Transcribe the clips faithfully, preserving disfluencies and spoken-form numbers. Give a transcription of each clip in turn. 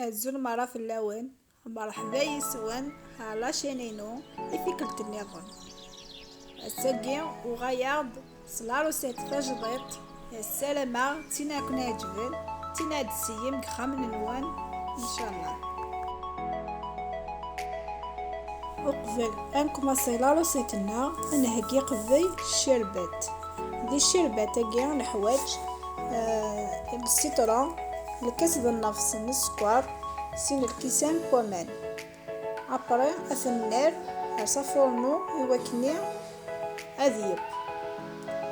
Azul mara fell-awen, mṛeḥba yis-wen ɣer la chaîne-inu i tikkelt nniḍen. Ass-agi uɣaleɣ-d s la recette tajdiṭ, ssarameɣ d tin ad ken-ɛeǧben, d tin ad d-tessiyem deg yixxamen-nwen, ncallah. Uqbel ad nkumaṣi la recette-nneɣ, ad nheggi qbel ccirbet. Di ccirbet-agi neḥwaǧ, eh, lsitṛun, lkas d nnefṣ n sskeṛ, sin lkisan n waman. Après ad ten-nerr ar s afurnu i wakken ad yeb.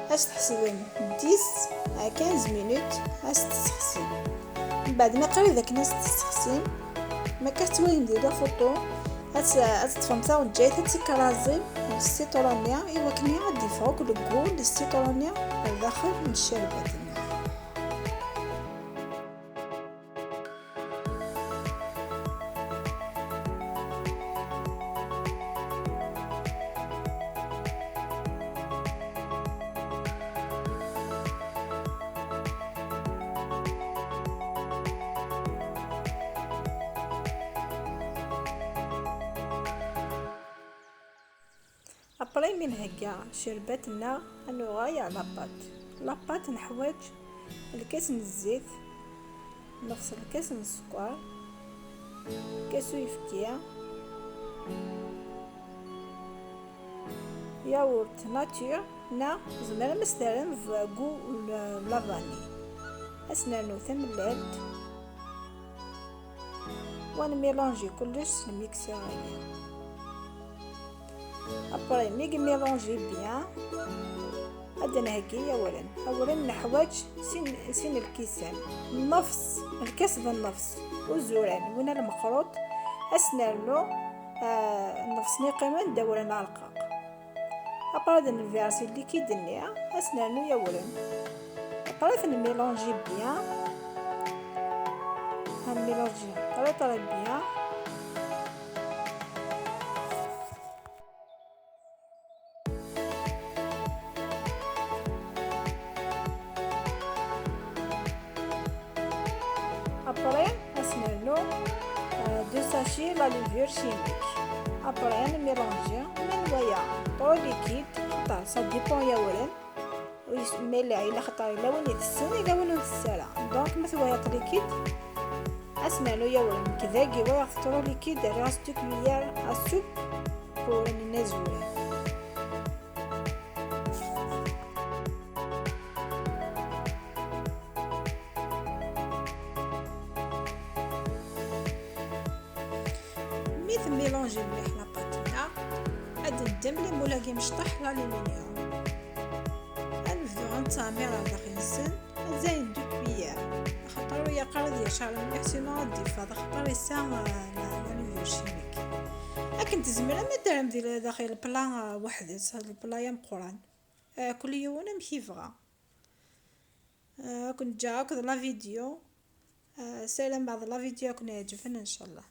Ad s-tḥesbem dix à quinze minutes, ad s-tessexsim. Mbeɛd ma qrib akken ad s-tessexsim, ma akka tettwalim di la photo, ad s-, ad teṭṭfem taɣejjayt, ad tekraẓem lsitṛun-nni i wakken ad d-yeffeɣ akk lgu n lsitṛun-nni ar daxel n ccirbet-nni. Après mi nhegga ccirbet-nneɣ, ad nuɣal ɣer la pâte. La pâte neḥwaǧ lkas n zzit, nefṣ lkas n sskeṛ, lkas uyefki, yawurt nature, neɣ tzemrem ad s-terrem goût n la vanille. Ad s-nernu tamellalt. Wa nmilanji kullec s lmiksir-agi. Après, mi ymilanji bien, ad d-nheggi awren. Awren neḥwaǧ sin, sin lkisan, nnefṣ, lkas d nnefṣ, uzuran, win lmeqruṭ, ad s-nernu, ah, nnefṣ-nni yeqqimen d awren arqaq. Après ad nversi likid-nni, ad s-nernu awren. Après ad nmilanji bien. Ad nmilanji très très bien. Après, ad s-nernu, euh, deux sachets la levure chimique. Après, ad nmilanji, ma nwala trop liquide, xaṭer ça dépend awren. Ur yes-, ma yella, yella xaṭer yella win itessen, yella win ur itess ara. Donc, ma twalaḍ liquide, ad s-nernu awren. Nekk dagi walaɣ-t trop liquide, rriɣ-as deux cuillères à soupe pour une azure. Mi tmilanji mliḥ la pâte-nneɣ, ad d-neddem les moules-agi mecṭaḥ l'aluminium. Ad nebdu ad nettɛemmir ar daxel-nsen, azal n deux cuillères, axaṭer ur yeqqar ad yacar mliḥ, sinon ad d-iffeḍ, axaṭer yesɛa, euh, la, la levure chimique. Akken tzemrem ad terrem di la-, daxel plat, euh, weḥd-s, plat ameqqran. Euh, kul yiwen amek yebɣa. آه، كنت جاكد لا فيديو. آه، سلام بعض لا فيديو كنا يعجبنا إن شاء الله.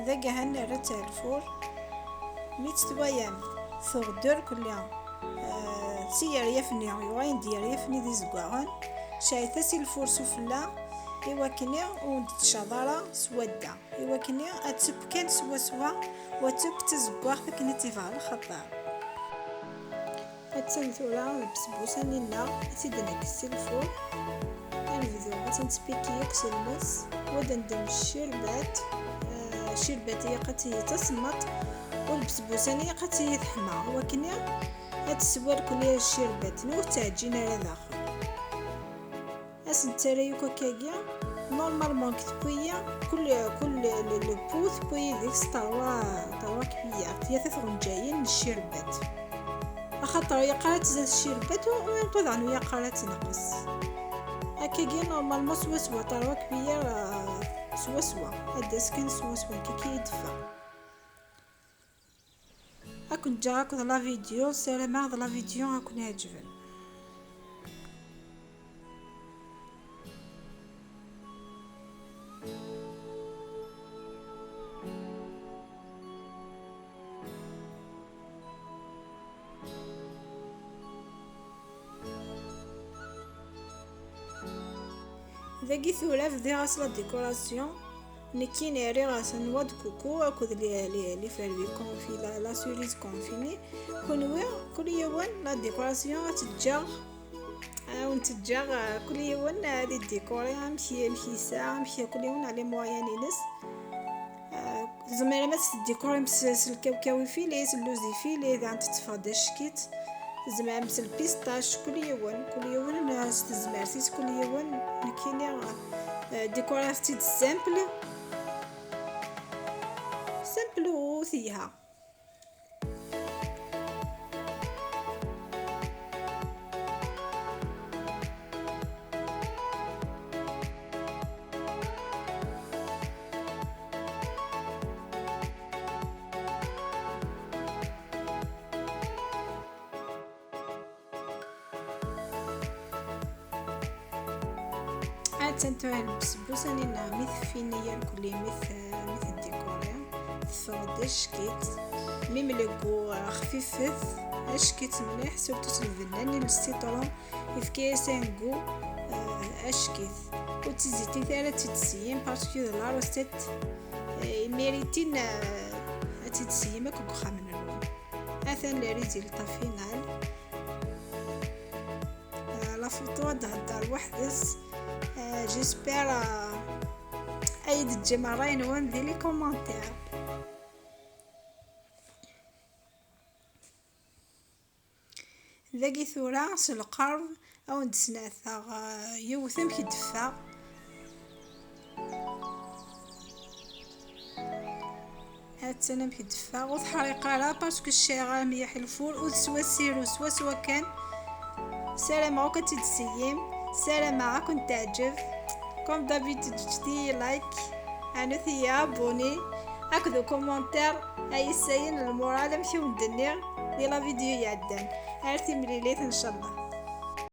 Dagi ha nerra-tt ar lfur. Mi tt-twayam tuɣ-d irkelli, eh, d tiyeryaf-nni, yuɣalen-d yeryaf-nni d izeggaɣen, ceɛɛet-as i lfur sufella i wakken ur d-tcaḍ ara s wadda, i wakken ad tekk kan swaswa, ur tekk d tazeggaɣt akken i tt-ibɣa lxaṭer. Attan tura lbesbusa-nni-nneɣ i tt-id-nekkes si lfur. Ad nebdu ad tt-nettpiki akk s lmus. Wa d-neddem ccirbat. Eh, ccirbat ilaq ad tili d tasemmaḍt, u lbesbusa-nni ilaq ad tili teḥma. Wakken ad teswa lkul ccirbat-nni ur teɛǧin ara daxel. Ad s-nettarra yakk akkagi, normalement deg tewwi-yi, kul, kul le, le pot tewwi-yi deg-s terwa, terwa cuillère, tlata tɣenǧayin n ccirbat. Axaṭer yeqqar-itt zdat ccirbat, u, u, u daɣen ur yeqqar ad tenqes. Akkagi, normalement, swaswa terwa cuillère, euh, swaswa. Ad d-tas kan swaswa, akka i d-teffeɣ. Ad ken-ǧǧeɣ akked la vidéo, ssarameɣ d la vidéo ad ken-iɛeǧben. Dagi tura bdiɣ-as la décoration. Nekkini rriɣ-as noix de coco akked les, les, les fruits confits, la, la cerise confini. Kunwi, kul yiwen la décoration ad teǧǧeɣ, ad wen-teǧǧeɣ, eh, kul yiwen ad idikuri amek, amek yesɛa, amek kul yiwen a les moyens-ines. Eh, tzemrem ad teddikurim s, s lkawkaw ifili, s lluz ifili, daɣen tetteffeɣ d acekkit. Tzemrem s lpistac, kul yiwen, kul yiwen, eh, s tezmert-is, kul yiwen. Nekkini, eh, dikureɣ-tt-id simple. Simple u telha. Attan tura lbesbusa-nni-nneɣ mi teffini irkelli, mi t-, mi teddikuri, teffeɣ-d ackit. Même le goût, euh, xfifet, ackit mliḥ, surtout s lbenna-nni n le citron, yefka-yas un goût, euh, ackit. Ur ttizzitit ara ad tt-id-tseyyim, parce que d la recette, euh, i mérite-in, euh, ad tt-id-tseyyim akk deg uxxam-nwen. Atan le résultat final. Euh, la photo ad d-thedder weḥd-s. Euh, j'espère, euh, ad yi-d-teǧǧem ṛṛay-nwen di les commentaires. Dagi tura s lqerb ad wen-d-sneɛteɣ, euh, yiwet amek i d-teffeɣ. Attan amek d-teffeɣ, ur teḥriq ara, parce que cciɛeɣ-as mliḥ i lfur, ur teswa sirru, swaswa kan. Ssarameɣ akk ad tt-id-tseyyim, ssarameɣ ad kent-teɛǧeb. Comme d'habitude, ǧǧet-iyi like, anut-iyi abonné, akked ukumantir ay yessayen lmural, amek i wen-d-nniɣ di la vidéo iɛeddan. Ar timlilit, ncallah.